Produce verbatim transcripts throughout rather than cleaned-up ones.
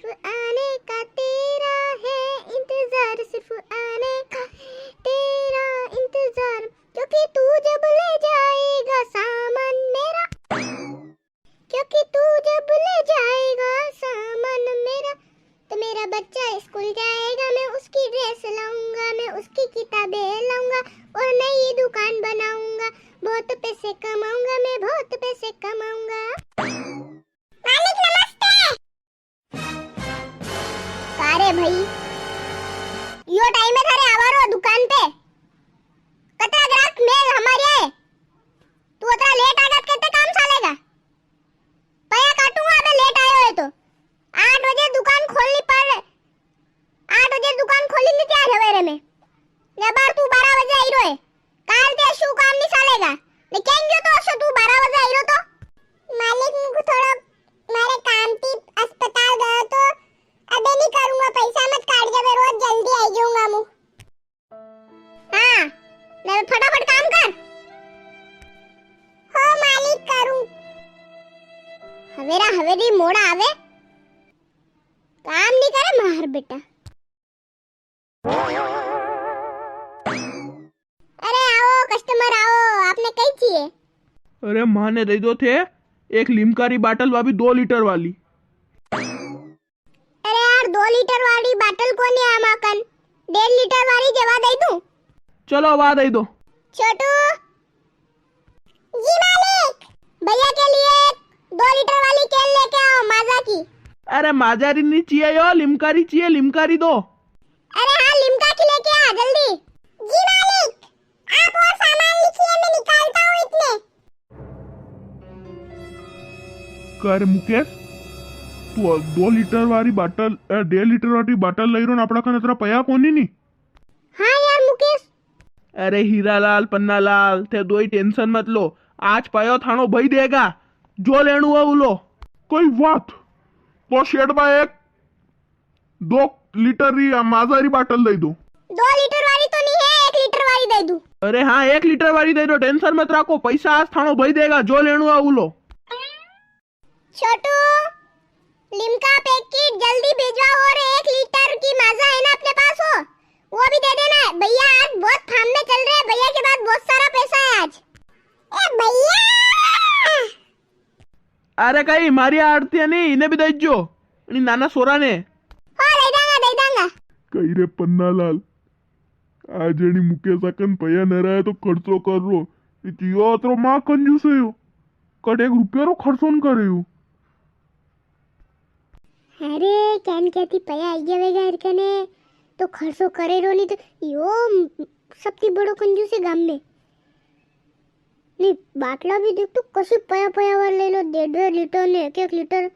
आने का तेरा है इंतजार, सिर्फ आने का तेरा इंतजार, क्योंकि तू जब ले जाएगा सामान मेरा, क्योंकि तू जब ले जाएगा सामान मेरा, तो मेरा बच्चा स्कूल जाएगा, मैं उसकी ड्रेस लाऊंगा, मैं उसकी किताबें लाऊंगा और नई दुकान बनाऊंगा। बहुत पैसे कमाऊंगा मैं, बहुत पैसे कमाऊंगा। मालिक नमस्ते। का रे भाई, यो टाइम है थारे आवारो दुकान पे? कतरा ग्राहक मेल हमारे आए, तू अतरा लेट आगा तो कैसे काम चालेगा? पया काटूंगा अबे लेट आयो है तो। आठ बजे दुकान खोलनी पड़, आठ बजे दुकान खोली नी तैयार हवेरे में, ने बार तू बारह बजे आई रो है। काल ते अशु काम नी चालेगा, ने केंगे तो अशु तू बारह बजे आई रो तो। मालिक, मुझे थोड़ा मारे काम थी, अस्पताल गयो तो अबे नी करूंगा, पैसा मत काट, जब रोज जल्दी आई जाऊंगा मु। हाँ, ने फटाफट काम कर। हो मालिक, करूं। हवेरा हवेरी मोड़ा आवे, काम नी करे मार बेटा। अरे आओ कस्टमर आओ, आपने कई चाहिए? अरे माने दे दो थे एक लिम्का री बाटल, वा भी दो लीटर वाली। अरे यार, दो लीटर वाली बाटल कोनी है माकन, डेढ़ लीटर वाली जवा दे दूं? चलो वा दे दो। छोटू। जी मालिक। भैया के लिए एक दो लीटर वाली कैन लेके आओ माजा की। अरे माजा री नी चाहिए यो, लिम्का री चाहिए, लिम्का री दो। अरे हाँ, लिम्का की लेके आ जल्दी। जी मालिक, आप और सामान लिखिए, मैं निकालता हूँ इतने। का रे मुकेश, तू दो लीटर वाली बाटल, अ, डेढ़ लीटर वाली बाटल लई रो ने, आपड़ा कने अतरा पया कोनी नी? हाँ यार मुकेश। अरे हीरालाल, पन्नालाल, थे दोई टेंशन मत लो, आज पयो थानो भई देगा, जो लेणू है उलो। कोई बात, तो शेठ बा एक दो लीटर री माजा री बाटल दई दो। दो लीटर वाली तो नी है, एक लीटर वाली दई दूं? अरे हाँ, एक लीटर वाली दई दो, टेंशन मत राखो, पैसा आज थानो भई देगा, जो लेणू है उलो। छोटू, लिम्का पैकेट जल्दी भिजवाओ और एक लीटर की माजा है ना अपने पास हो, वो भी दे देना। भैया आज बहुत फार्म में चल रहे हैं, भैया के पास बहुत सारा पैसा है आज। ए भैया! अरे कई मारी आड़ती है नी, इने भी दई जो, इनी नाना सोरा ने। हो, दई दांगा, दई दांगा। कई रे पन्नालाल, आज अणी मुकेश अकन पया नरा है तो खर्चो कर रो। इतियो अतरो मां कंजूस है यो। कट एक रुपया रो खर्चो न करे यो। अरे, क्या न कहती पया आई गया वेगा हर कने, तो खर्चो करे रो नी तो यो सबती बड़ो कंजूस है गाम में। नी, बाटला भी देख तू कसी पया पया वार ले लो, डेढ़ डेढ़ लीटर ने एक एक लीटर।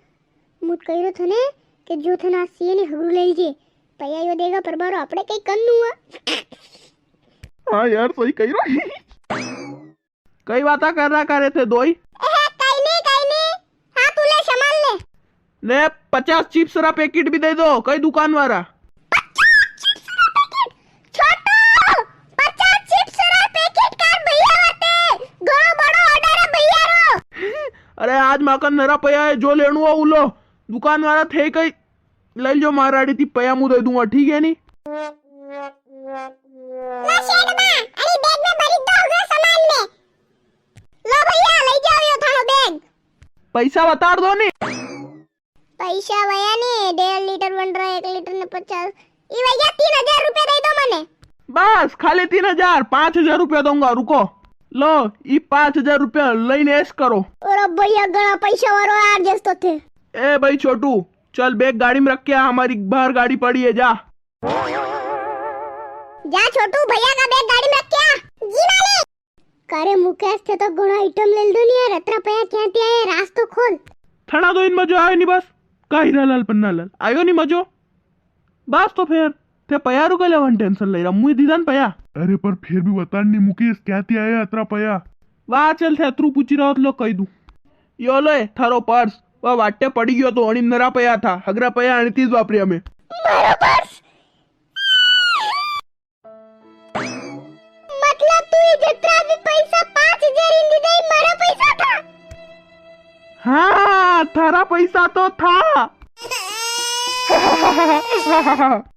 मूं तो कही रो थने के जो थने आज सीए ने हगरू ले लीजे। पया यो देगा परबारो आपड़े कई करनू हुआ। हाँ यार, सही कही रो। कई बाता कर रहा करे थे दोई? ए, कई नी, कई नी। हाँ, तू ले, सामान ले। ने पचास चिप्स रा पैकेट भी दे दो, कई दुकान वाला। पचास चिप्स रा पैकेट? छोटू, पचास चिप्स रा पैकेट कर भैया वाते। घणो बड़ो ऑर्डर है भैया रो। अरे आज माकन नरा पया है, जो लेणू हो उलो। दुकान वाला थे कई ले लो, माराड़ी थी पया मूं दे दूंगा, ठीक है नी? लो सेठ बा, अरे बैग में भरी दो हगरो सामान में। लो भैया, ले जाओ यो थानो बैग। पैसा बता दो नी। पैसा वया ने, डेढ़ लीटर बन रहा है, एक लीटर ने पचास, ई वया तीन हजार रुपया दे दो मने। बस खाली तीन हजार, पाँच हजार रुपया दूंगा, रुको। लो, ई पाँच हजार रुपया लईने ऐश करो। अरे भैया, घणा पैसा वारो यार, जस तो थे। ए भाई छोटू, चल बैग गाड़ी में रख के आ, हमारी बाहर गाड़ी पड़ी है, जा। जा छोटू, भैया का बैग गाड़ी में रख के आ। जी मालिक। का रे मुकेश, थे तो घणा आइटम ले लीधो नी यार, अतरा पया क्यां ती आया, राज तो खोल। थणा तो इन मजो आयो नी बस। का हीरालाल पन्नालाल, आयो नी मजो? बस तो फेर, थे पया रू कई लेवा नी टेंशन लई रा, मूं ई दीदा न पया। अरे पर फेर भी बताड़ नी मुकेश, क्यां ती आया अतरा पया? वाह, चल थे अतरू पूछी रा हो तो लो कई दूं। यो लो ए, थारो पर्स, वा वाटे पड़ी गयो तो अणी नरा पया था, हगरा पया अणी तीज वापरिया में। मारो पर्स। मतलब तू ई जतरा भी पैसा पाँच हजार इन दीदा, ई मारा पैसा था? हाँ, थारा पैसा तो था। स्वाहा।